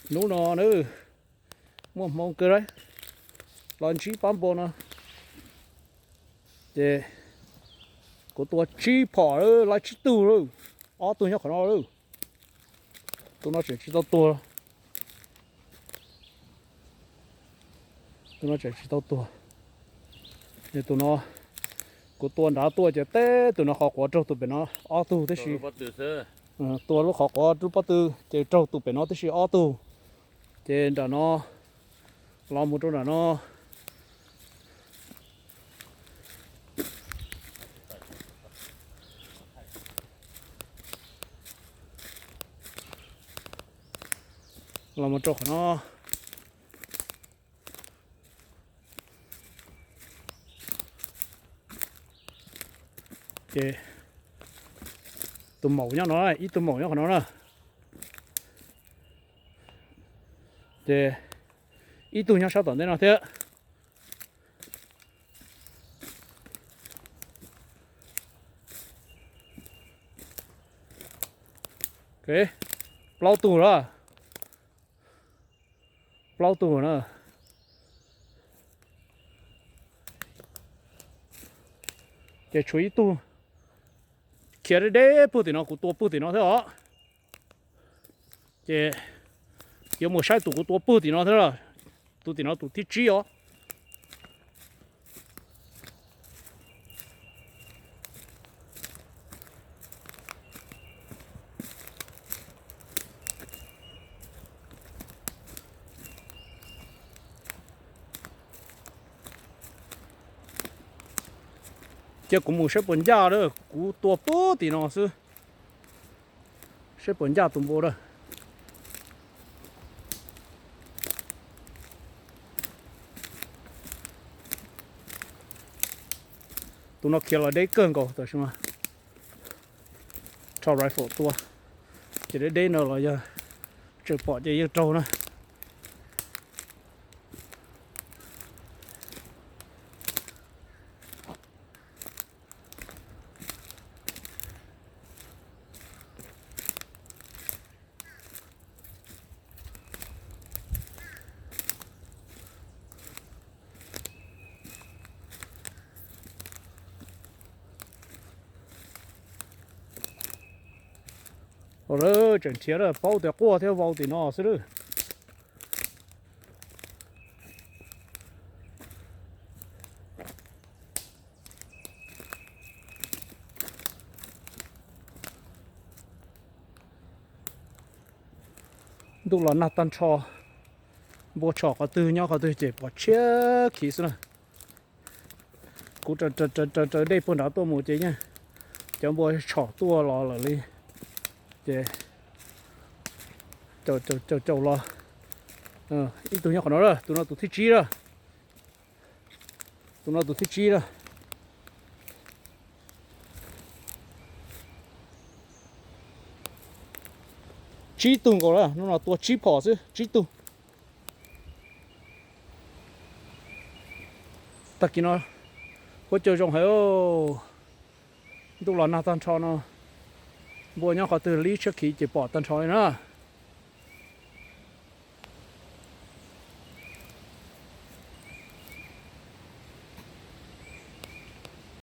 Hnub no na, muaj hmoo kawg lawm, los ntsib pab npua no. Ces kuv tua tsib phom, laib tsib tug lawm, ob tug nyob qhov no lawm. Tus no tseem tsis tau tuag. Tus no tseem tsis tau tuag. Tus no kuv tua nrad tuaj ces teb tus no qhov quav raug tus pem no ob tug tib si. Tua lub qhov quav lub pob tw ces raug tus pem no tib si ob tug. Ces nram no los mus rau nram no, los mus rau qhov no. Ces tus maum nyob no, ib tug maum nyob qhov no na. Ces ib tug nyob sab tom ntej no thiab. Plaub tug lawm. Plaub tug na. Ces tshuav ib tug khiav deb deb puag tim no, kuv tua puag tim no thiab os. Ces yuav mus saib tus kuv tua puag tim no thiab, tus tim no tus thib tsib os. Cia kuv mus saib puas ncaj, kuv tua puag tim no xwb, saib puas ncaj tus npua a. Tus no khiav los deb kawg nkaus tam sim no. Rho rifle tua ces deb deb no los yog tseem pom ces yeej raug na. Tseem nrhiav lawm, paub tias quaj thiab vau tim no xwb lawm. Ntuj los nag tag nrho, npua tshom qhov twg nyob qhov twg ces pom tshiab khiv xwb na. Kuv raws raws dej puag nrad tuaj mus ces yeej cov npua tshom tuaj los lawm li. Ces caum caum los, ib tug nyob qhov no, tus no tus thib tsib a. Tus no tus thib tsib a. Tsib tug nkaus lawm, hnub no tua tsib phom xwb, tsib tug. Tag kis no huab cua zoo heev. Ntuj los nag tag nrho no, npua nyob qhov twg li tshiab khiv ces pom tag nrho li na.